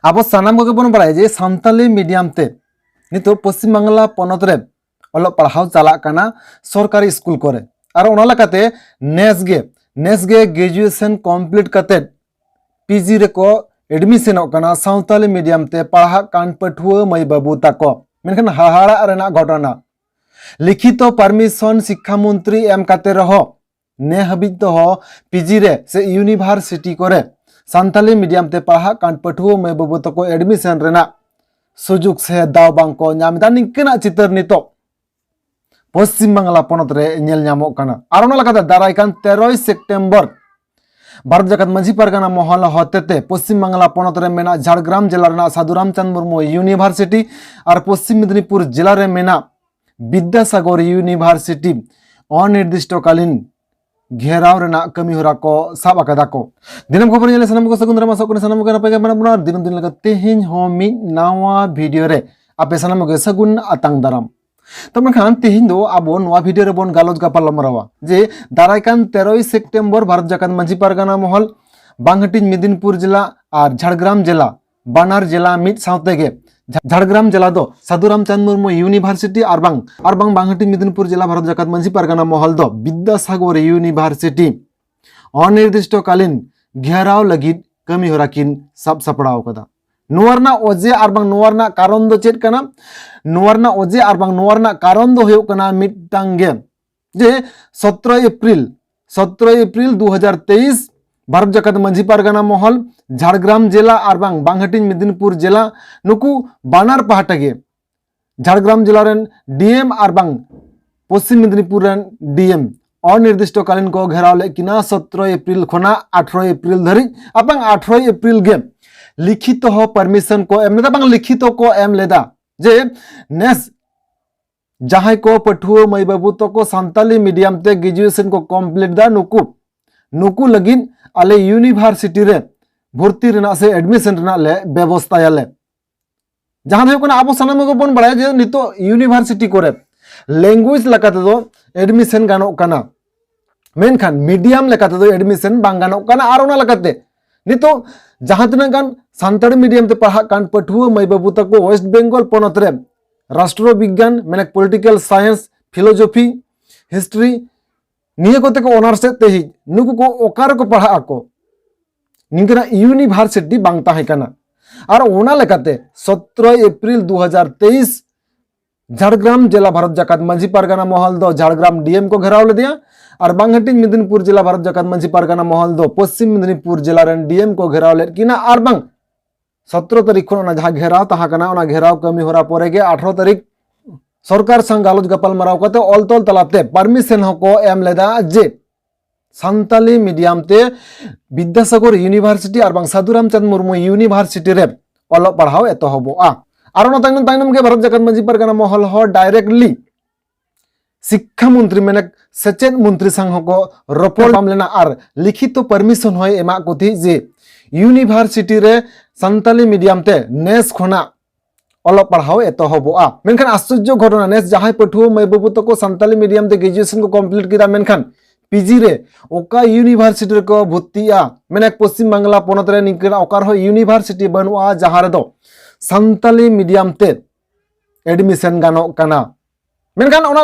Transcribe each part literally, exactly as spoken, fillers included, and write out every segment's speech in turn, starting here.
ᱟᱵᱚ ᱥᱟᱱᱟᱢ ᱠᱚᱜᱮ ᱵᱚᱱ ᱵᱟᱲᱟᱭᱟ ᱡᱮ ᱥᱟᱱᱛᱟᱞᱤ ᱢᱤᱰᱤᱭᱟᱢ ᱛᱮ ᱱᱤᱛᱚᱜ ᱯᱚᱥᱪᱤᱢ ᱵᱟᱝᱞᱟ ᱯᱚᱱᱚᱛ ᱨᱮ ᱚᱞᱚᱜ ᱯᱟᱲᱦᱟᱣ ᱪᱟᱞᱟᱜ ᱠᱟᱱᱟ ᱥᱚᱨᱠᱟᱨᱤ ᱥᱠᱩᱞ ᱠᱚᱨᱮ᱾ ᱟᱨ ᱚᱱᱟ ᱞᱮᱠᱟᱛᱮ ᱱᱮᱥ ᱜᱮ, ᱱᱮᱥ ᱜᱮ ᱜᱨᱮᱡᱩᱭᱮᱥᱚᱱ ᱠᱚᱢᱯᱞᱤᱴ ᱠᱟᱛᱮ ᱯᱤᱡᱤ ᱨᱮᱠᱚ ᱮᱰᱢᱤᱥᱚᱱᱚᱜ ᱠᱟᱱᱟ ᱥᱟᱱᱛᱟᱞᱤ ᱢᱤᱰᱤᱭᱟᱢ ᱛᱮ ᱯᱟᱲᱦᱟᱜ ᱠᱟᱱ ᱯᱟᱹᱴᱷᱩᱣᱟᱹ ᱢᱟᱹᱭ ᱵᱟᱹᱵᱩ ᱛᱟᱠᱚ᱾ ᱢᱮᱱᱠᱷᱟᱱ ᱦᱟᱦᱟᱲᱟᱜ ᱨᱮᱱᱟᱜ ᱜᱷᱚᱴᱚᱱᱟ, ᱞᱤᱠᱷᱤᱛᱚ ᱯᱟᱨᱢᱤᱥᱚᱱ ᱥᱤᱠᱠᱷᱟ ᱢᱚᱱᱛᱨᱤ ᱮᱢ ᱠᱟᱛᱮ ᱨᱮᱦᱚᱸ ᱱᱮ ᱦᱟᱹᱵᱤᱡ ᱛᱮᱦᱚᱸ ᱯᱤᱡᱤ ᱨᱮ ᱥᱮ ᱤᱭᱩᱱᱤᱵᱷᱟᱨᱥᱤᱴᱤ ᱠᱚᱨᱮ ᱥᱟᱱᱛᱟᱞᱤ ᱢᱤᱰᱤᱭᱟᱢ ᱛᱮ ᱯᱟᱲᱦᱟᱜ ᱠᱟᱱ ᱯᱟᱹᱴᱷᱩᱣᱟᱹ ᱢᱟᱹᱭ ᱵᱟᱹᱵᱩ ᱛᱟᱠᱚ ᱮᱰᱢᱤᱥᱚᱱ ᱨᱮᱱᱟᱜ ᱥᱩᱡᱳᱜᱽ ᱥᱮ ᱫᱟᱣ ᱵᱟᱝ ᱠᱚ ᱧᱟᱢ ᱮᱫᱟ᱾ ᱱᱤᱝᱠᱟᱹᱱᱟᱜ ᱪᱤᱛᱟᱹᱨ ᱱᱤᱛᱚᱜ ᱯᱚᱥᱪᱤᱢ ᱵᱟᱝᱞᱟ ᱯᱚᱱᱚᱛ ᱨᱮ ᱧᱮᱞ ᱧᱟᱢᱚᱜ ᱠᱟᱱᱟ᱾ ᱟᱨ ᱚᱱᱟ ᱞᱮᱠᱟᱛᱮ ᱫᱟᱨᱟᱭ ᱠᱟᱱ ᱛᱮᱨᱚᱭ ᱥᱮᱯᱴᱮᱢᱵᱚᱨ ᱵᱷᱟᱨᱚᱛ ᱡᱟᱠᱟᱛ ᱢᱟᱹᱡᱷᱤ ᱯᱟᱨᱜᱟᱱᱟ ᱢᱚᱦᱚᱞ ᱦᱚᱛᱮᱛᱮ ᱯᱚᱥᱪᱤᱢ ᱵᱟᱝᱞᱟ ᱯᱚᱱᱚᱛ ᱨᱮ ᱢᱮᱱᱟᱜ ᱡᱷᱟᱲᱜᱨᱟᱢ ᱡᱮᱞᱟ ᱨᱮᱱᱟᱜ ᱥᱟᱫᱷᱩ ᱨᱟᱢᱪᱟᱸᱫᱽ ᱢᱩᱨᱢᱩ ᱤᱭᱩᱱᱤᱵᱷᱟᱨᱥᱤᱴᱤ ᱟᱨ ᱯᱚᱥᱪᱤᱢ ᱢᱮᱫᱽᱱᱤᱯᱩᱨ ᱡᱮᱞᱟ ᱨᱮ ᱢᱮᱱᱟᱜ ᱵᱤᱫᱽᱫᱟᱥᱟᱜᱚᱨ ᱤᱭᱩᱱᱤᱵᱷᱟᱨᱥᱤᱴᱤ ᱚᱱᱤᱨᱫᱤᱥᱴᱚᱠᱟᱞᱤᱱ ᱜᱷᱮᱨᱟᱣ ᱨᱮᱱᱟᱜ ᱠᱟᱹᱢᱤ ᱦᱚᱨᱟ ᱠᱚ ᱥᱟᱵ ᱟᱠᱟᱫᱟ ᱠᱚ᱾ ᱫᱤᱱᱟᱹᱢ ᱠᱷᱚᱵᱚᱨ ᱧᱮᱞ ᱥᱟᱱᱟᱢ ᱠᱚ ᱥᱟᱹᱜᱩᱱ ᱫᱟᱨᱟᱢ, ᱟᱥᱚᱜ ᱠᱟᱱᱟ ᱥᱟᱱᱟᱢ ᱠᱚᱜᱮ ᱱᱟᱯᱟᱭ ᱜᱮ ᱢᱮᱱᱟᱜ ᱵᱚᱱᱟ᱾ ᱟᱨ ᱫᱤᱱᱟᱹᱢ ᱫᱤᱱ ᱞᱮᱠᱟ ᱛᱮᱦᱮᱧ ᱦᱚᱸ ᱢᱤᱫ ᱱᱟᱣᱟ ᱵᱷᱤᱰᱤᱭᱳ ᱨᱮ ᱟᱯᱮ ᱥᱟᱱᱟᱢ ᱠᱚᱜᱮ ᱥᱟᱹᱜᱩᱱ ᱟᱛᱟᱝ ᱫᱟᱨᱟᱢ᱾ ᱛᱚ ᱢᱮᱱᱠᱷᱟᱱ ᱛᱮᱦᱮᱧ ᱫᱚ ᱟᱵᱚ ᱱᱚᱣᱟ ᱵᱷᱤᱰᱤᱭᱳ ᱨᱮᱵᱚᱱ ᱜᱟᱞᱚᱪ ᱜᱟᱯᱟᱞ ᱢᱟᱨᱟᱣᱟ ᱡᱮ ᱫᱟᱨᱟᱭ ᱠᱟᱱ ᱛᱮᱨᱚᱭ ᱥᱮᱯᱴᱮᱢᱵᱚᱨ ᱵᱷᱟᱨᱚᱛ ᱡᱟᱠᱟᱛ ᱢᱟᱹᱡᱷᱤ ᱯᱟᱨᱜᱟᱱᱟ ᱢᱚᱦᱚᱞ ᱵᱟᱝᱦᱟᱹᱴᱤᱧ ᱢᱮᱫᱤᱱᱯᱩᱨ ᱡᱮᱞᱟ ᱟᱨ ᱡᱷᱟᱲᱜᱨᱟᱢ ᱡᱮᱞᱟ ᱵᱟᱱᱟᱨ ᱡᱮᱞᱟ ᱢᱤᱫ ᱥᱟᱶ ᱛᱮᱜᱮ ᱡᱷᱟ-, ᱡᱷᱟᱲᱜᱨᱟᱢ ᱡᱮᱞᱟ ᱫᱚ ᱥᱟᱫᱷᱩ ᱨᱟᱢᱪᱟᱸᱫᱽ ᱢᱩᱨᱢᱩ ᱤᱭᱩᱱᱤᱵᱷᱟᱨᱥᱤᱴᱤ ᱟᱨ ᱵᱟᱝ, ᱟᱨ ᱵᱟᱝ ᱵᱟᱝᱦᱟᱹᱴᱤᱧ ᱢᱮᱫᱤᱱᱯᱩᱨ ᱡᱮᱞᱟ ᱵᱷᱟᱨᱚᱛ ᱡᱟᱠᱟᱛ ᱢᱟᱹᱡᱷᱤ ᱯᱟᱨᱜᱟᱱᱟ ᱢᱚᱦᱚᱞ ᱫᱚ ᱵᱤᱫᱽᱫᱟᱥᱟᱜᱚᱨ ᱤᱭᱩᱱᱤᱵᱷᱟᱨᱥᱤᱴᱤ ᱚᱱᱤᱨᱫᱤᱥᱴᱚᱠᱟᱞᱤᱱ ᱜᱷᱮᱨᱟᱣ ᱞᱟᱹᱜᱤᱫ ᱠᱟᱹᱢᱤ ᱦᱚᱨᱟ ᱠᱤᱱ ᱥᱟᱵ ᱥᱟᱯᱲᱟᱣ ᱟᱠᱟᱫᱟ᱾ ᱱᱚᱣᱟ ᱨᱮᱱᱟᱜ ᱚᱡᱮ ᱟᱨ ᱵᱟᱝ ᱱᱚᱣᱟ ᱨᱮᱱᱟᱜ ᱠᱟᱨᱚᱱ ᱫᱚ ᱪᱮᱫ ᱠᱟᱱᱟ? ᱱᱚᱣᱟ ᱨᱮᱱᱟᱜ ᱚᱡᱮ ᱟᱨ ᱵᱟᱝ ᱱᱚᱣᱟ ᱨᱮᱱᱟᱜ ᱠᱟᱨᱚᱱ ᱫᱚ ᱦᱩᱭᱩᱜ ᱠᱟᱱᱟ ᱢᱤᱫᱴᱟᱝ ᱜᱮ, ᱡᱮ ᱥᱚᱛᱨᱚᱭ ᱮᱯᱨᱤᱞ, ᱥᱚᱛᱨᱚᱭ ᱮᱯᱨᱤᱞ ᱫᱩ ᱦᱟᱡᱟᱨ ᱛᱮᱭᱤᱥ ᱵᱷᱟᱨᱚᱛ ᱡᱟᱠᱟᱛ ᱢᱟᱹᱡᱷᱤ ᱯᱟᱨᱜᱟᱱᱟ ᱢᱚᱦᱚᱞ ᱡᱷᱟᱲᱜᱨᱟᱢ ᱡᱮᱞᱟ ᱟᱨ ᱵᱟᱝ ᱵᱟᱝᱦᱟᱹᱴᱤᱧ ᱢᱮᱫᱤᱱᱯᱩᱨ ᱡᱮᱞᱟ, ᱱᱩᱠᱩ ᱵᱟᱱᱟᱨ ᱯᱟᱦᱴᱟ ᱜᱮ ᱡᱷᱟᱲᱜᱨᱟᱢ ᱡᱮᱞᱟ ᱨᱮᱱ ᱰᱤ ᱮᱢ ᱟᱨ ᱵᱟᱝ ᱯᱚᱥᱪᱤᱢ ᱢᱮᱫᱤᱱᱤᱯᱩᱨ ᱨᱮᱱ ᱰᱤ ᱮᱢ ᱚᱱᱤᱨᱫᱤᱥᱴᱚ ᱠᱟᱞᱤᱱ ᱠᱚ ᱜᱷᱮᱨᱟᱣ ᱞᱮᱫ ᱠᱤᱱᱟ ᱥᱚᱛᱨᱚᱭ ᱮᱯᱨᱤᱞ ᱠᱷᱚᱱᱟᱜ ᱟᱴᱷᱨᱚᱭ ᱮᱯᱨᱤᱞ ᱫᱷᱟᱹᱨᱤᱡ᱾ ᱟᱨ ᱵᱟᱝ ᱟᱴᱷᱨᱚᱭ ᱮᱯᱨᱤᱞ ᱜᱮ ᱞᱤᱠᱷᱤᱛᱚ ᱦᱚᱸ ᱯᱟᱨᱢᱤᱥᱚᱱ ᱠᱚ ᱮᱢ ᱞᱮᱫᱟ, ᱵᱟᱝ ᱞᱤᱠᱷᱤᱛᱚ ᱠᱚ ᱮᱢ ᱞᱮᱫᱟ ᱡᱮ ᱱᱮᱥ ᱡᱟᱦᱟᱸᱭ ᱠᱚ ᱯᱟᱹᱴᱷᱩᱣᱟᱹ ᱢᱟᱹᱭ ᱵᱟᱹᱵᱩ ᱛᱟᱠᱚ ᱥᱟᱱᱛᱟᱞᱤ ᱢᱤᱰᱤᱭᱟᱢ ᱛᱮ ᱜᱨᱮᱡᱩᱭᱮᱥᱚᱱ ᱠᱚ ᱠᱚᱢᱯᱞᱤᱴ ᱫᱟ, ᱱᱩᱠᱩ, ᱱᱩᱠᱩ ᱞᱟᱹᱜᱤᱫ ᱟᱞᱮ ᱤᱭᱩᱱᱤᱵᱷᱟᱨᱥᱤᱴᱤ ᱨᱮ ᱵᱷᱚᱨᱛᱤ ᱨᱮᱱᱟᱜ ᱥᱮ ᱮᱰᱢᱤᱥᱚᱱ ᱨᱮᱱᱟᱜ ᱞᱮ ᱵᱮᱵᱚᱥᱛᱟᱭᱟᱞᱮ᱾ ᱡᱟᱦᱟᱸ ᱫᱚ ᱦᱩᱭᱩᱜ ᱠᱟᱱᱟ, ᱟᱵᱚ ᱥᱟᱱᱟᱢ ᱜᱮᱵᱚᱱ ᱵᱟᱲᱟᱭᱟ ᱡᱮ ᱱᱤᱛᱚᱜ ᱤᱭᱩᱱᱤᱵᱷᱟᱨᱥᱤᱴᱤ ᱠᱚᱨᱮ ᱞᱮᱝᱜᱩᱭᱮᱡᱽ ᱞᱮᱠᱟ ᱛᱮᱫᱚ ᱮᱰᱢᱤᱥᱚᱱ ᱜᱟᱱᱚᱜ ᱠᱟᱱᱟ, ᱢᱮᱱᱠᱷᱟᱱ ᱢᱤᱰᱤᱭᱟᱢ ᱞᱮᱠᱟ ᱛᱮᱫᱚ ᱮᱰᱢᱤᱥᱚᱱ ᱵᱟᱝ ᱜᱟᱱᱚᱜ ᱠᱟᱱᱟ᱾ ᱟᱨ ᱚᱱᱟ ᱞᱮᱠᱟᱛᱮ ᱱᱤᱛᱚᱜ ᱡᱟᱦᱟᱸ ᱛᱤᱱᱟᱹᱜ ᱜᱟᱱ ᱥᱟᱱᱛᱟᱲᱤ ᱢᱤᱰᱤᱭᱟᱢ ᱛᱮ ᱯᱟᱲᱦᱟᱜ ᱠᱟᱱ ᱯᱟᱹᱴᱷᱩᱣᱟᱹ ᱢᱟᱹᱭ ᱵᱟᱹᱵᱩ ᱛᱟᱠᱚ ᱳᱭᱮᱥᱴ ᱵᱮᱝᱜᱚᱞ ᱯᱚᱱᱚᱛ ᱨᱮ ᱨᱟᱥᱴᱨᱚ ᱵᱤᱜᱽᱜᱟᱱ, ᱢᱟᱱᱮ ᱯᱚᱞᱤᱴᱤᱠᱟᱞ ᱥᱟᱭᱮᱱᱥ, ᱯᱷᱤᱞᱳᱡᱚᱯᱷᱤ, ᱦᱤᱥᱴᱨᱤ, ᱱᱤᱭᱟᱹ ᱠᱚᱛᱮ ᱠᱚ ᱚᱱᱟᱨᱥ ᱮᱫ ᱛᱟᱦᱮᱸᱫ, ᱱᱩᱠᱩ ᱠᱚ ᱚᱠᱟ ᱨᱮᱠᱚ ᱯᱟᱲᱦᱟᱜ ᱟᱠᱚ? ᱱᱤᱝᱠᱟᱹᱱᱟᱜ ᱤᱭᱩᱱᱤᱵᱷᱟᱨᱥᱤᱴᱤ ᱵᱟᱝ ᱛᱟᱦᱮᱸ ᱠᱟᱱᱟ᱾ ᱟᱨ ᱚᱱᱟ ᱞᱮᱠᱟᱛᱮ ᱥᱚᱛᱨᱚᱭ ᱮᱯᱨᱤᱞ ᱫᱩ ᱦᱟᱡᱟᱨ ᱛᱮᱭᱤᱥ ᱡᱷᱟᱲᱜᱨᱟᱢ ᱡᱮᱞᱟ ᱵᱷᱟᱨᱚᱛ ᱡᱟᱠᱟᱛ ᱢᱟᱹᱡᱷᱤ ᱯᱟᱨᱜᱟᱱᱟ ᱢᱚᱦᱚᱞ ᱫᱚ ᱡᱷᱟᱲᱜᱨᱟᱢ ᱰᱤ ᱮᱢ ᱠᱚ ᱜᱷᱮᱨᱟᱣ ᱞᱮᱫᱮᱭᱟ᱾ ᱟᱨ ᱵᱟᱝ ᱦᱟᱹᱴᱤᱧ ᱢᱮᱫᱤᱱᱤᱯᱩᱨ ᱡᱮᱞᱟ ᱵᱷᱟᱨᱚᱛ ᱡᱟᱠᱟᱛ ᱢᱟᱹᱡᱷᱤ ᱯᱟᱨᱜᱟᱱᱟ ᱢᱚᱦᱚᱞ ᱫᱚ ᱯᱚᱥᱪᱤᱢ ᱢᱮᱫᱤᱱᱤᱯᱩᱨ ᱡᱮᱞᱟ ᱨᱮᱱ ᱰᱤ ᱮᱢ ᱠᱚ ᱜᱷᱮᱨᱟᱣ ᱞᱮᱫ ᱠᱤᱱᱟ᱾ ᱟᱨ ᱵᱟᱝ ᱥᱚᱛᱨᱚ ᱛᱟᱹᱨᱤᱠᱷ ᱠᱷᱚᱱ ᱚᱱᱟ ᱡᱟᱦᱟᱸ ᱜᱷᱮᱨᱟᱣ ᱛᱟᱦᱮᱸ ᱠᱟᱱᱟ, ᱚᱱᱟ ᱜᱷᱮᱨᱟᱣ ᱠᱟᱹᱢᱤ ᱦᱚᱨᱟ ᱯᱚᱨᱮ ᱜᱮ ᱟᱴᱷᱨᱚ ᱛᱟᱹᱨᱤᱠᱷ ᱥᱚᱨᱠᱟᱨ ᱥᱟᱶ ᱜᱟᱞᱚᱪ ᱜᱟᱯᱟᱞ ᱢᱟᱨᱟᱣ ᱠᱟᱛᱮ ᱚᱞ ᱛᱚᱞ ᱛᱟᱞᱟᱛᱮ ᱯᱟᱨᱢᱤᱥᱚᱱ ᱦᱚᱸᱠᱚ ᱮᱢ ᱞᱮᱫᱟ ᱡᱮ ᱥᱟᱱᱛᱟᱞᱤ ᱢᱤᱰᱤᱭᱟᱢ ᱛᱮ ᱵᱤᱫᱽᱫᱟᱥᱟᱜᱚᱨ ᱤᱭᱩᱱᱤᱵᱷᱟᱨᱥᱤᱴᱤ ᱟᱨ ᱵᱟᱝ ᱥᱟᱹᱫᱷᱩ ᱨᱟᱢᱪᱟᱸᱫᱽ ᱢᱩᱨᱢᱩ ᱤᱭᱩᱱᱤᱵᱷᱟᱨᱥᱤᱴᱤ ᱨᱮ ᱚᱞᱚᱜ ᱯᱟᱲᱦᱟᱣ ᱮᱛᱚᱦᱚᱵᱚᱜᱼᱟ᱾ ᱟᱨ ᱚᱱᱟ ᱛᱟᱭᱱᱚᱢ ᱛᱟᱭᱱᱚᱢ ᱜᱮ ᱵᱷᱟᱨᱚᱛ ᱡᱟᱠᱟᱛ ᱢᱟᱹᱡᱷᱤ ᱯᱟᱨᱜᱟᱱᱟ ᱢᱚᱦᱚᱞ ᱦᱚᱸ ᱰᱟᱭᱨᱮᱠᱴᱞᱤ ᱥᱤᱠᱠᱷᱟ ᱢᱚᱱᱛᱨᱤ, ᱢᱮᱱᱮ ᱥᱮᱪᱮᱫ ᱢᱚᱱᱛᱨᱤ ᱥᱟᱶ ᱦᱚᱸᱠᱚ ᱨᱚᱯᱚᱲ ᱧᱟᱯᱟᱢ ᱞᱮᱱᱟ ᱟᱨ ᱞᱤᱠᱷᱤᱛᱚ ᱯᱟᱨᱢᱤᱥᱚᱱ ᱦᱚᱸᱭ ᱮᱢᱟᱜ ᱠᱚ ᱛᱟᱦᱮᱸᱫ ᱡᱮ ᱤᱭᱩᱱᱤᱵᱷᱟᱨᱥᱤᱴᱤ ᱨᱮ ᱥᱟᱱᱛᱟᱞᱤ ᱢᱤᱰᱤᱭᱟᱢ ᱛᱮ ᱱᱮᱥ ᱠᱷᱚᱱᱟᱜ ᱚᱞᱚᱜ ᱯᱟᱲᱦᱟᱣ ᱮᱛᱚᱦᱚᱵᱚᱜᱼᱟ᱾ ᱢᱮᱱᱠᱷᱟᱱ ᱟᱥᱪᱚᱨᱡᱚ ᱜᱷᱚᱴᱚᱱᱟ, ᱱᱮᱥ ᱡᱟᱦᱟᱸᱭ ᱯᱟᱹᱴᱷᱩᱣᱟᱹ ᱢᱟᱹᱭ ᱵᱟᱹᱵᱩ ᱛᱟᱠᱚ ᱥᱟᱱᱛᱟᱞᱤ ᱢᱤᱰᱤᱭᱟᱢ ᱛᱮ ᱜᱨᱮᱡᱩᱭᱮᱥᱚᱱ ᱠᱚ ᱠᱚᱢᱯᱞᱤᱴ ᱠᱮᱫᱟ, ᱢᱮᱱᱠᱷᱟᱱ ᱯᱤᱡᱤ ᱨᱮ ᱚᱠᱟ ᱤᱭᱩᱱᱤᱵᱷᱟᱨᱥᱤᱴᱤ ᱨᱮᱠᱚ ᱵᱷᱚᱨᱛᱤᱜᱼᱟ? ᱢᱮᱱᱮ ᱯᱚᱥᱪᱤᱢ ᱵᱟᱝᱞᱟ ᱯᱚᱱᱚᱛ ᱨᱮ ᱱᱤᱝᱠᱟᱹᱱᱟᱜ ᱚᱠᱟ ᱨᱮᱦᱚᱸ ᱤᱭᱩᱱᱤᱵᱷᱟᱨᱥᱤᱴᱤ ᱵᱟᱹᱱᱩᱜᱼᱟ ᱡᱟᱦᱟᱸ ᱨᱮᱫᱚ ᱥᱟᱱᱛᱟᱞᱤ ᱢᱤᱰᱤᱭᱟᱢ ᱛᱮ ᱮᱰᱢᱤᱥᱚᱱ ᱜᱟᱱᱚᱜ ᱠᱟᱱᱟ᱾ ᱢᱮᱱᱠᱷᱟᱱ ᱚᱱᱟ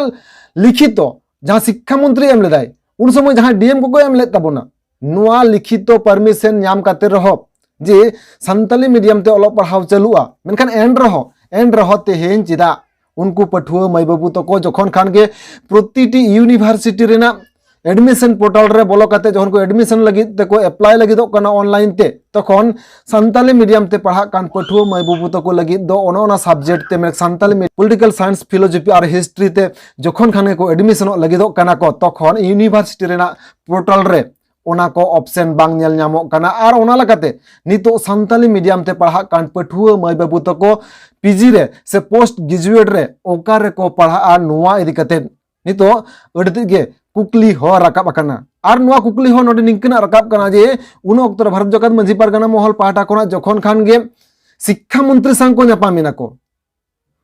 ᱞᱤᱠᱷᱤᱛᱚ ᱡᱟᱦᱟᱸ ᱥᱤᱠᱠᱷᱟ ᱢᱚᱱᱛᱨᱤ ᱮᱢ ᱞᱮᱫᱟᱭ, ᱩᱱ ᱥᱚᱢᱚᱭ ᱡᱟᱦᱟᱸᱭ ᱰᱤ ᱮᱢ ᱠᱚᱠᱚ ᱮᱢ ᱞᱮᱫ ᱛᱟᱵᱚᱱᱟ, ᱱᱚᱣᱟ ᱞᱤᱠᱷᱤᱛᱚ ᱯᱟᱨᱢᱤᱥᱚᱱ ᱧᱟᱢ ᱠᱟᱛᱮ ᱨᱮᱦᱚᱸ ᱡᱮ ᱥᱟᱱᱛᱟᱞᱤ ᱢᱤᱰᱤᱭᱟᱢ ᱛᱮ ᱚᱞᱚᱜ ᱯᱟᱲᱦᱟᱣ ᱪᱟᱹᱞᱩᱜᱼᱟ, ᱢᱮᱱᱠᱷᱟᱱ ᱮᱱ ᱨᱮᱦᱚᱸ, ᱮᱱ ᱨᱮᱦᱚᱸ ᱛᱮᱦᱮᱧ ᱪᱮᱫᱟᱜ ᱩᱱᱠᱩ ᱯᱟᱹᱴᱷᱩᱣᱟᱹ ᱢᱟᱹᱭ ᱵᱟᱹᱵᱩ ᱛᱟᱠᱚ ᱡᱚᱠᱷᱚᱱ ᱠᱷᱟᱱ ᱜᱮ ᱯᱨᱚᱛᱤᱴᱤ ᱤᱭᱩᱱᱤᱵᱷᱟᱨᱥᱤᱴᱤ ᱨᱮᱱᱟᱜ ᱮᱰᱢᱤᱥᱚᱱ ᱯᱳᱨᱴᱟᱞ ᱨᱮ ᱵᱚᱞᱚ ᱠᱟᱛᱮ ᱡᱚᱠᱷᱚᱱ ᱠᱚ ᱮᱰᱢᱤᱥᱚᱱ ᱞᱟᱹᱜᱤᱫ ᱛᱮᱠᱚ ᱮᱯᱞᱟᱭ ᱞᱟᱹᱜᱤᱫᱚᱜ ᱠᱟᱱᱟ ᱚᱱᱞᱟᱭᱤᱱ ᱛᱮ, ᱛᱚᱠᱷᱚᱱ ᱥᱟᱱᱛᱟᱞᱤ ᱢᱤᱰᱤᱭᱟᱢ ᱛᱮ ᱯᱟᱲᱦᱟᱜ ᱠᱟᱱ ᱯᱟᱹᱴᱷᱩᱣᱟᱹ ᱢᱟᱹᱭ ᱵᱟᱹᱵᱩ ᱛᱟᱠᱚ ᱞᱟᱹᱜᱤᱫ ᱫᱚ ᱚᱱᱮ ᱚᱱᱟ ᱥᱟᱵᱡᱮᱠᱴ ᱛᱮ, ᱢᱟᱱᱮ ᱥᱟᱱᱛᱟᱞᱤ ᱢᱤ-, ᱯᱚᱞᱤᱴᱤᱠᱟᱞ ᱥᱟᱭᱮᱱᱥ, ᱯᱷᱤᱞᱳᱡᱚᱯᱷᱤ ᱟᱨ ᱦᱤᱥᱴᱨᱤ ᱛᱮ ᱡᱚᱠᱷᱚᱱ ᱠᱷᱟᱱ ᱜᱮᱠᱚ ᱮᱰᱢᱤᱥᱚᱱᱚᱜ ᱞᱟᱹᱜᱤᱫᱚᱜ ᱠᱟᱱᱟ ᱠᱚ, ᱛᱚᱠᱷᱚᱱ ᱤᱭᱩᱱᱤᱵᱷᱟᱨᱥᱤᱴᱤ ᱨᱮᱱᱟᱜ ᱯᱳᱨᱴᱟᱞ ᱨᱮ ᱚᱱᱟ ᱠᱚ ᱚᱯᱥᱮᱱ ᱵᱟᱝ ᱧᱮᱞ ᱧᱟᱢᱚᱜ ᱠᱟᱱᱟ᱾ ᱟᱨ ᱚᱱᱟ ᱞᱮᱠᱟᱛᱮ ᱱᱤᱛᱚᱜ ᱥᱟᱱᱛᱟᱞᱤ ᱢᱤᱰᱤᱭᱟᱢ ᱛᱮ ᱯᱟᱲᱦᱟᱜ ᱠᱟᱱ ᱯᱟᱹᱴᱷᱩᱣᱟᱹ ᱢᱟᱹᱭ ᱵᱟᱹᱵᱩ ᱛᱟᱠᱚ ᱯᱤᱡᱤ ᱨᱮ ᱥᱮ ᱯᱳᱥᱴ ᱜᱨᱮᱡᱩᱭᱮᱴ ᱨᱮ ᱚᱠᱟ ᱨᱮᱠᱚ ᱯᱟᱲᱦᱟᱜᱼᱟ, ᱱᱚᱣᱟ ᱤᱫᱤ ᱠᱟᱛᱮ ᱱᱤᱛᱚᱜ ᱟᱹᱰᱤ ᱛᱮᱫ ᱜᱮ ᱠᱩᱠᱞᱤ ᱦᱚᱸ ᱨᱟᱠᱟᱵ ᱟᱠᱟᱱᱟ᱾ ᱟᱨ ᱱᱚᱣᱟ ᱠᱩᱠᱞᱤ ᱦᱚᱸ ᱱᱚᱰᱮ ᱱᱤᱝᱠᱟᱹᱱᱟᱜ ᱨᱟᱠᱟᱵ ᱠᱟᱱᱟ ᱡᱮ ᱩᱱ ᱚᱠᱛᱚ ᱨᱮ ᱵᱷᱟᱨᱚᱛ ᱡᱟᱠᱟᱛ ᱢᱟᱹᱡᱷᱤ ᱯᱟᱨᱜᱟᱱᱟ ᱢᱚᱦᱚᱞ ᱯᱟᱦᱴᱟ ᱠᱷᱚᱱᱟᱜ ᱡᱚᱠᱷᱚᱱ ᱠᱷᱟᱱ ᱜᱮ ᱥᱤᱠᱠᱷᱟ ᱢᱚᱱᱛᱨᱤ ᱥᱟᱶ ᱠᱚ ᱧᱟᱯᱟᱢ ᱮᱱᱟ ᱠᱚ,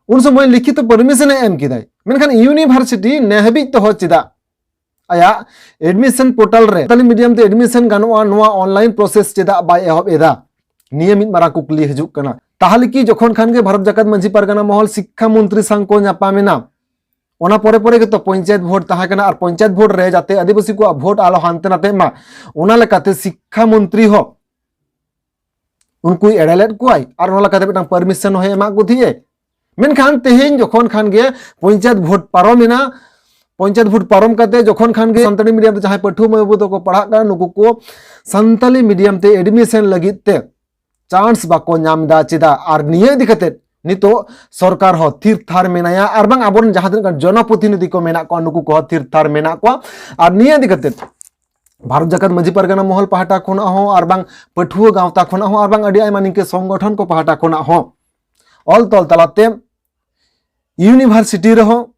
ᱩᱱ ᱥᱚᱢᱚᱭ ᱞᱤᱠᱷᱤᱛᱚ ᱯᱟᱨᱢᱤᱥᱚᱱ ᱮ ᱮᱢ ᱠᱮᱫᱟᱭ, ᱢᱮᱱᱠᱷᱟᱱ ᱤᱭᱩᱱᱤᱵᱷᱟᱨᱥᱤᱴᱤ ᱱᱮ ᱦᱟᱹᱵᱤᱡ ᱛᱮᱦᱚᱸ ᱪᱮᱫᱟᱜ ᱟᱭᱟᱜ admission portal ᱨᱮ ᱥᱟᱱᱛᱟᱞᱤ medium ᱛᱮ admission ᱜᱟᱱᱚᱜᱼᱟ, ᱱᱚᱣᱟ online process ᱪᱮᱫᱟᱜ ᱵᱟᱭ ᱮᱦᱚᱵ ᱮᱫᱟ? ᱱᱤᱭᱟᱹ ᱢᱤᱫ ᱢᱟᱨᱟᱝ ᱠᱩᱠᱞᱤ ᱦᱤᱡᱩᱜ ᱠᱟᱱᱟ᱾ ᱛᱟᱦᱞᱮ ᱠᱤ ᱡᱚᱠᱷᱚᱱ ᱠᱷᱟᱱ ᱜᱮ ᱵᱷᱟᱨᱚᱛ ᱡᱟᱠᱟᱛ ᱢᱟᱹᱡᱷᱤ ᱯᱟᱨᱜᱟᱱᱟ ᱢᱚᱦᱚᱞ ᱥᱤᱠᱠᱷᱟ ᱢᱚᱱᱛᱨᱤ ᱥᱟᱝ ᱠᱚ ᱧᱟᱯᱟᱢ ᱮᱱᱟ? ᱚᱱᱟ ᱯᱚᱨᱮ ᱯᱚᱨᱮ ᱜᱮᱛᱚ ᱯᱚᱧᱪᱟᱭᱮᱛ ᱵᱷᱳᱴ ᱛᱟᱦᱮᱸ ᱠᱟᱱᱟ, ᱟᱨ ᱯᱚᱧᱪᱟᱭᱮᱛ ᱵᱷᱳᱴ ᱨᱮ ᱡᱟᱛᱮ ᱟᱹᱫᱤᱵᱟᱹᱥᱤ ᱠᱚᱣᱟᱜ ᱵᱷᱳᱴ ᱟᱞᱚ ᱦᱟᱱᱛᱮ ᱱᱟᱛᱮᱜ ᱢᱟ, ᱚᱱᱟ ᱞᱮᱠᱟᱛᱮ ᱥᱤᱠᱠᱷᱟ ᱢᱚᱱᱛᱨᱤ ᱦᱚᱸ ᱩᱱᱠᱩᱭ ᱮᱲᱮ ᱞᱮᱫ ᱠᱚᱣᱟᱭ, ᱟᱨ ᱚᱱᱟ ᱞᱮᱠᱟᱛᱮ ᱢᱤᱫᱴᱟᱝ permission ᱦᱚᱸᱭ ᱮᱢᱟᱜ ᱠᱚ ᱛᱟᱦᱮᱸᱜᱼᱮ᱾ ᱢᱮᱱᱠᱷᱟᱱ ᱛᱮᱦᱮᱧ ᱡᱚᱠᱷᱚᱱ ᱠᱷᱟᱱ ᱜᱮ ᱯᱚᱧᱪᱟᱭᱮᱛ ᱵᱷᱳᱴ ᱯᱟᱨᱚᱢ ᱮᱱᱟ, ᱯᱚᱧᱪᱟᱭᱮᱛ ᱵᱷᱳᱴ ᱯᱟᱨᱚᱢ ᱠᱟᱛᱮ ᱡᱚᱠᱷᱚᱱ ᱠᱷᱟᱱ ᱜᱮ ᱥᱟᱱᱛᱟᱲᱤ medium ᱛᱮ ᱡᱟᱦᱟᱸᱭ ᱯᱟᱹᱴᱷᱩᱣᱟᱹ ᱢᱟᱹᱭ ᱵᱟᱹᱵᱩ ᱛᱟᱠᱚ ᱯᱟᱲᱦᱟᱜ ᱠᱟᱱᱟ, ᱱᱩᱠᱩ ᱠᱚ ᱥᱟᱱᱛᱟᱞᱤ medium ᱛᱮ admission ᱞᱟᱹᱜᱤᱫ ᱛᱮ chance ᱵᱟᱠᱚ ᱧᱟᱢ ᱮᱫᱟ᱾ ᱪᱮᱫᱟᱜ? ᱟᱨ ᱱᱤᱭᱟᱹ ᱤᱫᱤ ᱠᱟᱛᱮ ᱱᱤᱛᱚᱜ ᱥᱚᱨᱠᱟᱨ ᱦᱚᱸ ᱛᱷᱤᱨ ᱛᱷᱟᱨ ᱢᱮᱱᱟᱭᱟ, ᱟᱨ ᱵᱟᱝ ᱟᱵᱚᱨᱮᱱ ᱡᱟᱦᱟᱸ ᱛᱤᱱᱟᱹᱜ ᱜᱟᱱ ᱡᱚᱱᱚᱯᱨᱚᱛᱤᱱᱤᱫᱷᱤ ᱠᱚ ᱢᱮᱱᱟᱜ ᱠᱚᱣᱟ, ᱱᱩᱠᱩ ᱠᱚᱦᱚᱸ ᱛᱷᱤᱨ ᱛᱷᱟᱨ ᱢᱮᱱᱟᱜ ᱠᱚᱣᱟ᱾ ᱟᱨ ᱱᱤᱭᱟᱹ ᱤᱫᱤ ᱠᱟᱛᱮ ᱵᱷᱟᱨᱚᱛ ᱡᱟᱠᱟᱛ ᱢᱟᱹᱡᱷᱤ ᱯᱟᱨᱜᱟᱱᱟ ᱢᱚᱦᱚᱞ ᱯᱟᱦᱴᱟ ᱠᱷᱚᱱᱟᱜ ᱦᱚᱸ ᱟᱨ ᱵᱟᱝ ᱯᱟᱹᱴᱷᱩᱣᱟᱹ ᱜᱟᱶᱛᱟ ᱠᱷᱚᱱᱟᱜ ᱦᱚᱸ ᱟᱨ ᱵᱟᱝ ᱟᱹᱰᱤ ᱟᱭᱢᱟ ᱱᱤᱝᱠᱟᱹ ᱥᱚᱝᱜᱚᱴᱷᱚᱱ ᱠᱚ ᱯᱟᱦᱴᱟ ᱠᱷᱚᱱᱟᱜ ᱦᱚᱸ ᱚᱞ ᱛᱚᱞ ᱛᱟᱞᱟᱛᱮ university ᱨᱮᱦᱚᱸ,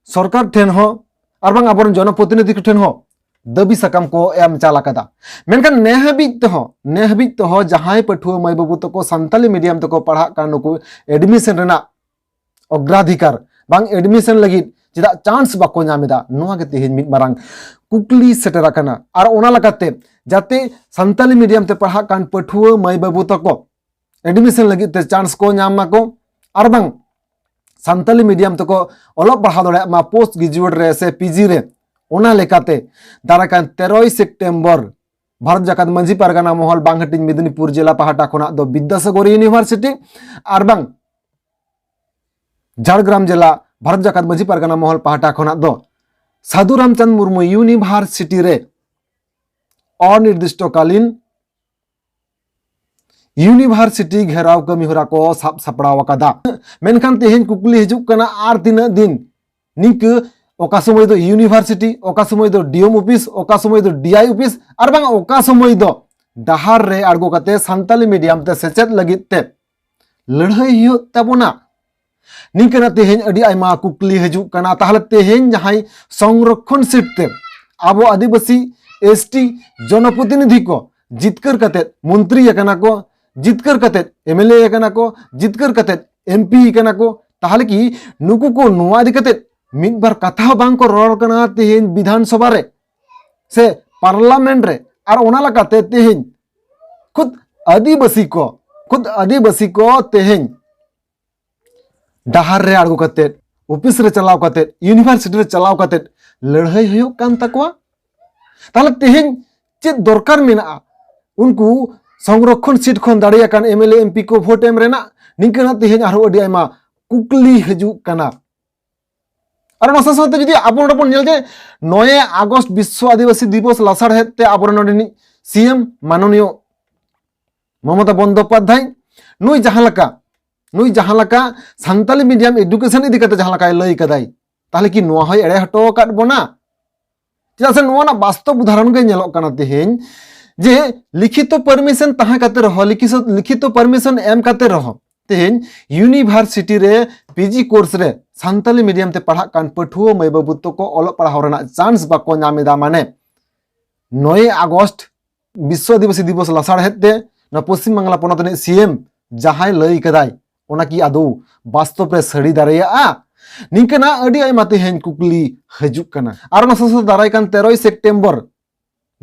ᱥᱚᱨᱠᱟᱨ ᱴᱷᱮᱱ ᱦᱚᱸ, ᱟᱨ ᱵᱟᱝ ᱟᱵᱚᱨᱮᱱ ᱡᱚᱱᱚᱯᱨᱚᱛᱤᱱᱤᱫᱷᱤ ᱠᱚ ᱴᱷᱮᱱ ᱦᱚᱸ ᱫᱟᱹᱵᱤ ᱥᱟᱠᱟᱢ ᱠᱚ ᱮᱢ ᱪᱟᱞ ᱟᱠᱟᱫᱟ᱾ ᱢᱮᱱᱠᱷᱟᱱ ᱱᱮ ᱦᱟᱹᱵᱤᱡ ᱛᱮᱦᱚᱸ, ᱱᱮ ᱦᱟᱹᱵᱤᱡ ᱛᱮᱦᱚᱸ ᱡᱟᱦᱟᱸᱭ ᱯᱟᱹᱴᱷᱩᱣᱟᱹ ᱢᱟᱹᱭ ᱵᱟᱹᱵᱩ ᱛᱟᱠᱚ ᱥᱟᱱᱛᱟᱞᱤ medium ᱛᱮᱠᱚ ᱯᱟᱲᱦᱟᱜ ᱠᱟᱱ, ᱱᱩᱠᱩ admission ᱨᱮᱱᱟᱜ ᱚᱜᱽᱨᱟᱫᱷᱤᱠᱟᱨ ᱵᱟᱝ admission ᱞᱟᱹᱜᱤᱫ ᱪᱮᱫᱟᱜ chance ᱵᱟᱠᱚ ᱧᱟᱢ ᱮᱫᱟ? ᱱᱚᱣᱟ ᱜᱮ ᱛᱮᱦᱮᱧ ᱢᱤᱫ ᱢᱟᱨᱟᱝ ᱠᱩᱠᱞᱤ ᱥᱮᱴᱮᱨ ᱟᱠᱟᱱᱟ᱾ ᱟᱨ ᱚᱱᱟ ᱞᱮᱠᱟᱛᱮ ᱡᱟᱛᱮ ᱥᱟᱱᱛᱟᱞᱤ medium ᱛᱮ ᱯᱟᱲᱦᱟᱜ ᱠᱟᱱ ᱯᱟᱹᱴᱷᱩᱣᱟᱹ ᱢᱟᱹᱭ ᱵᱟᱹᱵᱩ ᱛᱟᱠᱚ admission ᱞᱟᱹᱜᱤᱫ ᱛᱮ chance ᱠᱚ ᱧᱟᱢ ᱢᱟᱠᱚ, ᱟᱨ ᱵᱟᱝ ᱥᱟᱱᱛᱟᱞᱤ medium ᱛᱮᱠᱚ ᱚᱞᱚᱜ ᱯᱟᱲᱦᱟᱣ ᱫᱟᱲᱮᱭᱟᱜ ᱢᱟ post graduate ᱨᱮ ᱥᱮ PG ᱨᱮ, ᱚᱱᱟ ᱞᱮᱠᱟᱛᱮ ᱫᱟᱨᱟᱭ ᱠᱟᱱ ᱛᱮᱨᱚᱭ ᱥᱮᱯᱴᱮᱢᱵᱚᱨ ᱵᱷᱟᱨᱚᱛ ᱡᱟᱠᱟᱛ ᱢᱟᱹᱡᱷᱤ ᱯᱟᱨᱜᱟᱱᱟ ᱢᱚᱦᱚᱞ ᱵᱟᱝ ᱦᱟᱹᱴᱤᱧ ᱢᱮᱫᱤᱱᱤᱯᱩᱨ ᱡᱮᱞᱟ ᱯᱟᱦᱴᱟ ᱠᱷᱚᱱᱟᱜ ᱫᱚ ᱵᱤᱫᱽᱫᱟᱥᱟᱜᱚᱨ university ᱟᱨ ᱵᱟᱝ ᱡᱷᱟᱲᱜᱨᱟᱢ ᱡᱮᱞᱟ ᱵᱷᱟᱨᱚᱛ ᱡᱟᱠᱟᱛ ᱢᱟᱹᱡᱷᱤ ᱯᱟᱨᱜᱟᱱᱟ ᱢᱚᱦᱚᱞ ᱯᱟᱦᱴᱟ ᱠᱷᱚᱱᱟᱜ ᱫᱚ ᱥᱟᱫᱷᱩ ᱨᱟᱢᱪᱟᱸᱫᱽ ᱢᱩᱨᱢᱩ university ᱨᱮ ᱚᱱᱤᱨᱫᱤᱥᱴᱚ ᱠᱟᱞᱤᱱ university ᱜᱷᱮᱨᱟᱣ ᱠᱟᱹᱢᱤ ᱦᱚᱨᱟ ᱠᱚ ᱥᱟᱵ ᱥᱟᱯᱲᱟᱣ ᱟᱠᱟᱫᱟ᱾ ᱢᱮᱱᱠᱷᱟᱱ ᱛᱮᱦᱮᱧ ᱠᱩᱠᱞᱤ ᱦᱤᱡᱩᱜ ᱠᱟᱱᱟ, ᱟᱨ ᱛᱤᱱᱟᱹᱜ ᱫᱤᱱ ᱱᱤᱝᱠᱟᱹ ᱚᱠᱟ ᱥᱚᱢᱚᱭ ᱫᱚ university, ᱚᱠᱟ ᱥᱚᱢᱚᱭ ᱫᱚ DM office, ᱚᱠᱟ ᱥᱚᱢᱚᱭ ᱫᱚ DI office, ᱟᱨ ᱵᱟᱝ ᱚᱠᱟ ᱥᱚᱢᱚᱭ ᱫᱚ ᱰᱟᱦᱟᱨ ᱨᱮ ᱟᱬᱜᱚ ᱠᱟᱛᱮ ᱥᱟᱱᱛᱟᱞᱤ medium ᱛᱮ ᱥᱮᱪᱮᱫ ᱞᱟᱹᱜᱤᱫ ᱛᱮ ᱞᱟᱹᱲᱦᱟᱹᱭ ᱦᱩᱭᱩᱜ ᱛᱟᱵᱚᱱᱟ? ᱱᱤᱝᱠᱟᱹᱱᱟᱜ ᱛᱮᱦᱮᱧ ᱟᱹᱰᱤ ᱟᱭᱢᱟ ᱠᱩᱠᱞᱤ ᱦᱤᱡᱩᱜ ᱠᱟᱱᱟ᱾ ᱛᱟᱦᱞᱮ ᱛᱮᱦᱮᱧ ᱡᱟᱦᱟᱸᱭ ᱥᱚᱝᱨᱚᱠᱠᱷᱚᱱ seat ᱛᱮ ᱟᱵᱚ ᱟᱹᱫᱤᱵᱟᱹᱥᱤ ST ᱡᱚᱱᱚᱯᱨᱚᱛᱤᱱᱤᱫᱷᱤ ᱠᱚ ᱡᱤᱛᱠᱟᱹᱨ ᱠᱟᱛᱮ ᱢᱚᱱᱛᱨᱤ ᱟᱠᱟᱱᱟ ᱠᱚ, ᱡᱤᱛᱠᱟᱹᱨ ᱠᱟᱛᱮ MLA ᱟᱠᱟᱱᱟ ᱠᱚ, ᱡᱤᱛᱠᱟᱹᱨ ᱠᱟᱛᱮ MP ᱟᱠᱟᱱᱟ ᱠᱚ, ᱛᱟᱦᱞᱮ ᱠᱤ ᱱᱩᱠᱩ ᱠᱚ ᱱᱚᱣᱟ ᱤᱫᱤ ᱠᱟᱛᱮ ᱢᱤᱫ ᱵᱟᱨ ᱠᱟᱛᱷᱟ ᱦᱚᱸ ᱵᱟᱝ ᱠᱚ ᱨᱚᱲ ᱠᱟᱱᱟ ᱛᱮᱦᱮᱧ ᱵᱤᱫᱷᱟᱱ ᱥᱚᱵᱷᱟ ᱨᱮ ᱥᱮ ᱯᱟᱨᱞᱟᱢᱮᱱᱴ ᱨᱮ᱾ ᱟᱨ ᱚᱱᱟ ᱞᱮᱠᱟᱛᱮ ᱛᱮᱦᱮᱧ ᱠᱷᱩᱫ ᱟᱹᱫᱤᱵᱟᱹᱥᱤ ᱠᱚ, ᱠᱷᱩᱫ ᱟᱹᱫᱤᱵᱟᱹᱥᱤ ᱠᱚ ᱛᱮᱦᱮᱧ ᱰᱟᱦᱟᱨ ᱨᱮ ᱟᱬᱜᱚ ᱠᱟᱛᱮᱫ, ᱚᱯᱷᱤᱥ ᱨᱮ ᱪᱟᱞᱟᱣ ᱠᱟᱛᱮᱫ, ᱤᱭᱩᱱᱤᱵᱷᱟᱨᱥᱤᱴᱤ ᱨᱮ ᱪᱟᱞᱟᱣ ᱠᱟᱛᱮᱫ ᱞᱟᱹᱲᱦᱟᱹᱭ ᱦᱩᱭᱩᱜ ᱠᱟᱱ ᱛᱟᱠᱚᱣᱟ᱾ ᱛᱟᱦᱞᱮ ᱛᱮᱦᱮᱧ ᱪᱮᱫ ᱫᱚᱨᱠᱟᱨ ᱢᱮᱱᱟᱜᱼᱟ ᱩᱱᱠᱩ ᱥᱚᱝᱨᱚᱠᱠᱷᱚᱱ ᱥᱤᱴ ᱠᱷᱚᱱ ᱫᱟᱲᱮ ᱟᱠᱟᱱ M L A, M P ᱠᱚ ᱵᱷᱳᱴ ᱮᱢ ᱨᱮᱱᱟᱜ? ᱱᱤᱝᱠᱟᱹᱱᱟᱜ ᱛᱮᱦᱮᱧ ᱟᱨᱦᱚᱸ ᱟᱹᱰᱤ ᱟᱭᱢᱟ ᱠᱩᱠᱞᱤ ᱦᱤᱡᱩᱜ ᱠᱟᱱᱟ᱾ ᱟᱨ ᱚᱱᱟ ᱥᱟᱶ ᱥᱟᱶᱛᱮ ᱡᱩᱫᱤ ᱟᱵᱚ ᱱᱚᱰᱮ ᱵᱚᱱ ᱧᱮᱞ ᱡᱮ ᱱᱚᱭᱮ ᱟᱜᱚᱥᱴ ᱵᱤᱥᱥᱚ ᱟᱹᱫᱤᱵᱟᱹᱥᱤ ᱫᱤᱵᱚᱥ ᱞᱟᱥᱟᱲᱦᱮᱫ ᱛᱮ ᱟᱵᱚᱨᱮᱱ ᱱᱚᱰᱮᱱᱤᱡ ᱥᱤ ᱮᱢ ᱢᱟᱱᱚᱱᱤᱭᱚ ᱢᱚᱢᱚᱛᱟ ᱵᱚᱱᱫᱚᱯᱟᱫᱽᱫᱷᱟᱭ, ᱱᱩᱭ ᱡᱟᱦᱟᱸ ᱞᱮᱠᱟ, ᱱᱩᱭ ᱡᱟᱦᱟᱸ ᱞᱮᱠᱟ ᱥᱟᱱᱛᱟᱞᱤ ᱢᱤᱰᱤᱭᱟᱢ ᱮᱰᱩᱠᱮᱥᱚᱱ ᱤᱫᱤ ᱠᱟᱛᱮ ᱡᱟᱦᱟᱸ ᱞᱮᱠᱟᱭ ᱞᱟᱹᱭ ᱠᱟᱫᱟᱭ, ᱛᱟᱦᱞᱮ ᱠᱤ ᱱᱚᱣᱟ ᱦᱚᱸᱭ ᱮᱲᱮ ᱦᱚᱴᱚ ᱟᱠᱟᱫ ᱵᱚᱱᱟ? ᱪᱮᱫᱟᱜ ᱥᱮ ᱱᱚᱣᱟ ᱨᱮᱱᱟᱜ ᱵᱟᱥᱛᱚᱵ ᱩᱫᱟᱦᱚᱨᱚᱱ ᱜᱮ ᱧᱮᱞᱚᱜ ᱠᱟᱱᱟ ᱛᱮᱦᱮᱧ, ᱡᱮ ᱞᱤᱠᱷᱤᱛᱚ ᱯᱟᱨᱢᱤᱥᱚᱱ ᱛᱟᱦᱮᱸ ᱠᱟᱛᱮ ᱨᱮᱦᱚᱸ, ᱞᱤᱠᱷᱤᱛᱚ, ᱞᱤᱠᱷᱤᱛᱚ ᱯᱟᱨᱢᱤᱥᱚᱱ ᱮᱢ ᱠᱟᱛᱮ ᱨᱮᱦᱚᱸ ᱛᱮᱦᱮᱧ ᱤᱭᱩᱱᱤᱵᱷᱟᱨᱥᱤᱴᱤ ᱨᱮ ᱯᱤ ᱡᱤ ᱠᱳᱨᱥ ᱨᱮ ᱥᱟᱱᱛᱟᱞᱤ ᱢᱤᱰᱤᱭᱟᱢ ᱛᱮ ᱯᱟᱲᱦᱟᱜ ᱠᱟᱱ ᱯᱟᱹᱴᱷᱩᱣᱟᱹ ᱢᱟᱹᱭ ᱵᱟᱹᱵᱩ ᱛᱟᱠᱚ ᱚᱞᱚᱜ ᱯᱟᱲᱦᱟᱣ ᱨᱮᱱᱟᱜ ᱪᱟᱱᱥ ᱵᱟᱠᱚ ᱧᱟᱢ ᱮᱫᱟ᱾ ᱢᱟᱱᱮ ᱱᱚᱭᱮ ᱟᱜᱚᱥᱴ ᱵᱤᱥᱥᱚ ᱟᱹᱫᱤᱵᱟᱹᱥᱤ ᱫᱤᱵᱚᱥ ᱞᱟᱥᱟᱲᱦᱮᱫ ᱛᱮ ᱱᱚᱣᱟ ᱯᱚᱥᱪᱤᱢ ᱵᱟᱝᱞᱟ ᱯᱚᱱᱚᱛ ᱨᱤᱱᱤᱡ ᱥᱤ ᱮᱢ ᱡᱟᱦᱟᱸᱭ ᱞᱟᱹᱭ ᱠᱟᱫᱟᱭ, ᱚᱱᱟ ᱠᱤ ᱟᱫᱚ ᱵᱟᱥᱛᱚᱵ ᱨᱮ ᱥᱟᱹᱨᱤ ᱫᱟᱲᱮᱭᱟᱜᱼᱟ? ᱱᱤᱝᱠᱟᱹᱱᱟᱜ ᱟᱹᱰᱤ ᱟᱭᱢᱟ ᱛᱮᱦᱮᱧ ᱠᱩᱠᱞᱤ ᱦᱤᱡᱩᱜ ᱠᱟᱱᱟ᱾ ᱟᱨ ᱚᱱᱟ ᱥᱟᱶ ᱥᱟᱶᱛᱮ ᱫᱟᱨᱟᱭ ᱠᱟᱱ ᱛᱮᱨᱚᱭ ᱥᱮᱯᱴᱮᱢᱵᱚᱨ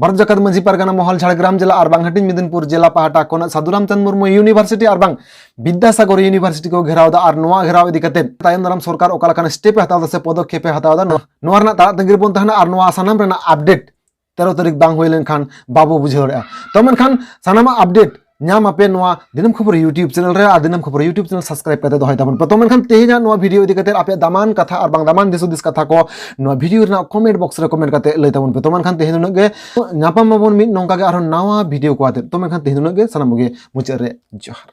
ᱵᱷᱟᱨᱚᱛ ᱡᱟᱠᱟᱛ ᱢᱟᱹᱡᱷᱤ ᱯᱟᱨᱜᱟᱱᱟ ᱢᱚᱦᱚᱞ ᱡᱷᱟᱲᱜᱨᱟᱢ ᱡᱮᱞᱟ ᱟᱨ ᱵᱟᱝ ᱦᱟᱹᱴᱤᱧ ᱢᱮᱫᱤᱱᱯᱩᱨ ᱡᱮᱞᱟ ᱯᱟᱦᱴᱟ ᱠᱷᱚᱱᱟᱜ ᱥᱟᱹᱫᱷᱩ ᱨᱟᱢᱪᱟᱸᱫᱽ ᱢᱩᱨᱢᱩ ᱤᱭᱩᱱᱤᱵᱷᱟᱨᱥᱤᱴᱤ ᱟᱨ ᱵᱟᱝ ᱵᱤᱫᱽᱫᱟᱥᱟᱜᱚᱨ ᱤᱭᱩᱱᱤᱵᱷᱟᱨᱥᱤᱴᱤ ᱠᱚ ᱜᱷᱮᱨᱟᱣ ᱮᱫᱟ᱾ ᱟᱨ ᱱᱚᱣᱟ ᱜᱷᱮᱨᱟᱣ ᱤᱫᱤ ᱠᱟᱛᱮ ᱛᱟᱭᱚᱢ ᱫᱟᱨᱟᱢ ᱥᱚᱨᱠᱟᱨ ᱚᱠᱟ ᱞᱮᱠᱟᱱ ᱥᱴᱮᱯ ᱮ ᱦᱟᱛᱟᱣ ᱮᱫᱟ ᱥᱮ ᱯᱚᱫᱚᱠᱷᱮᱯ ᱮ ᱦᱟᱛᱟᱣ ᱮᱫᱟ, ᱱᱚᱣᱟ ᱨᱮᱱᱟᱜ ᱛᱟᱲᱟᱜ ᱛᱟᱺᱜᱤ ᱨᱮᱵᱚᱱ ᱛᱟᱦᱮᱱᱟ᱾ ᱟᱨ ᱱᱚᱣᱟ ᱥᱟᱱᱟᱢ ᱨᱮᱱᱟᱜ ᱟᱯᱰᱮᱴ ᱛᱮᱨᱚ ᱛᱟᱹᱨᱤᱠᱷ ᱵᱟᱝ ᱦᱩᱭ ᱞᱮᱱᱠᱷᱟᱱ ᱵᱟᱵᱚ ᱵᱩᱡᱷᱟᱹᱣ ᱫᱟᱲᱮᱭᱟᱜᱼᱟ᱾ ᱛᱚ ᱢᱮᱱᱠᱷᱟᱱ ᱥᱟᱱᱟᱢᱟᱜ ᱟᱯᱰᱮᱴ ᱧᱟᱢ ᱟᱯᱮ ᱱᱚᱣᱟ ᱫᱤᱱᱟᱹᱢ ᱠᱷᱚᱵᱚᱨ YouTube ᱪᱮᱱᱮᱞ ᱨᱮ᱾ ᱟᱨ ᱫᱤᱱᱟᱹᱢ ᱠᱷᱚᱵᱚᱨ YouTube ᱪᱮᱱᱮᱞ ᱥᱟᱵᱥᱠᱨᱟᱭᱤᱵ ᱠᱟᱛᱮ ᱫᱚᱦᱚᱭ ᱛᱟᱵᱚᱱ ᱯᱮ᱾ ᱛᱚ ᱢᱮᱱᱠᱷᱟᱱ ᱛᱮᱦᱮᱧᱟᱜ ᱱᱚᱣᱟ ᱵᱷᱤᱰᱤᱭᱳ ᱤᱫᱤ ᱠᱟᱛᱮ ᱟᱯᱮᱭᱟᱜ ᱫᱟᱢᱟᱱ ᱠᱟᱛᱷᱟ ᱟᱨ ᱵᱟᱝ ᱫᱟᱢᱟᱱ ᱫᱤᱥ ᱦᱩᱫᱤᱥ ᱠᱟᱛᱷᱟ ᱠᱚ ᱱᱚᱣᱟ ᱵᱷᱤᱰᱤᱭᱳ ᱨᱮᱱᱟᱜ ᱠᱚᱢᱮᱱᱴ ᱵᱚᱠᱥ ᱨᱮ ᱠᱚᱢᱮᱱᱴ ᱠᱟᱛᱮ ᱞᱟᱹᱭ ᱛᱟᱵᱚᱱ ᱯᱮ᱾ ᱛᱚ ᱢᱮᱱᱠᱷᱟᱱ ᱛᱮᱦᱮᱧ ᱩᱱᱟᱹᱜ ᱜᱮ, ᱧᱟᱯᱟᱢ ᱟᱵᱚᱱ ᱢᱤᱫ ᱱᱚᱝᱠᱟ ᱜᱮ ᱟᱨᱦᱚᱸ ᱱᱟᱣᱟ ᱵᱷᱤᱰᱤᱭᱳ ᱠᱚ ᱟᱛᱮ᱾ ᱛᱚ ᱢᱮᱱᱠᱷᱟᱱ ᱛᱮᱦᱮᱧ ᱩᱱᱟᱹᱜ ᱜᱮ, ᱥᱟᱱᱟᱢ ᱠᱚᱜᱮ ᱢᱩᱪᱟᱹᱫ ᱨᱮ ᱡᱚᱦᱟᱨ᱾